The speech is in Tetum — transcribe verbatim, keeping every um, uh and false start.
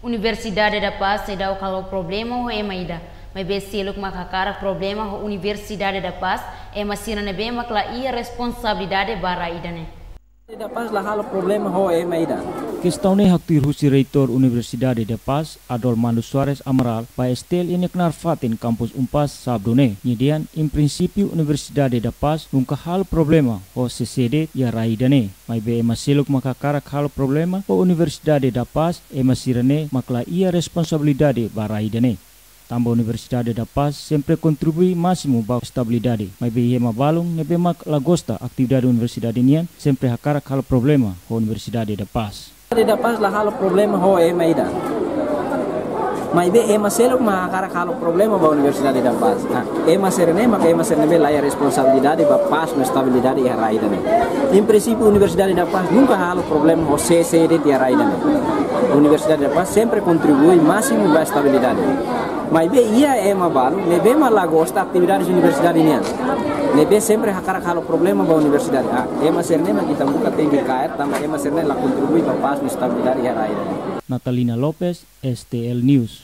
Universidade da Paz seidauk halo problema ho ema ida, maibé seluk mak hakarak problema ho Universidade da Paz, ema sira ne'ebé mak la iha responsabilidade ba rai ida-ne'e. Da Paz la halo problema ho ema ida. Kestaun ne'e haktuir husi Reitór Universidade da Paz, Adolmando Soares Amaral, ba STL iha nia knaar fatin kampus Unpaz, Sábadu ne'e. Nia dehan, em princípio, Universidade da Paz nunka halo problema ho sé-sé de'it iha rai ida-ne'e. Maibé ema seluk mak hakarak halo problema ho Universidade da Paz, ema sira-ne'e mak la iha responsabilidade ba rai ida-ne'e. Tanba Universidade da Paz sempre kontribui másimu ba estabilidade. Maibé iha ema balun ne'ebé mak la gosta atividade universidade nian, sempre hakarak halo problema ho Universidade da Paz. Universidade da Paz la halo problema ho ema ida. Maibé ema seluk mak hakarak halo problema ba Universidade da Paz. Ah, ema sira-ne'e mak ema sira ne'ebé la iha responsabilidade ba pás no estabilidade iha rai ida-ne'e. Em princípio, Universidade da Paz nunka halo problema ho sé-sé de'it iha rai ida-ne'e. Universidade da Paz sempre kontribui másimu ba estabilidade. Maibé iha ema balun ne'ebé mak la gosta atividade universidade nian. Ne'ebé sempre hakarak halo problema ba universidade. Ah, ema sira-ne'e mak ita buka tenke kaer, tanba ema sira-ne'e la kontribui ba pás no estabilidade iha rai ida-ne'e. Natalina Lopes, STL News.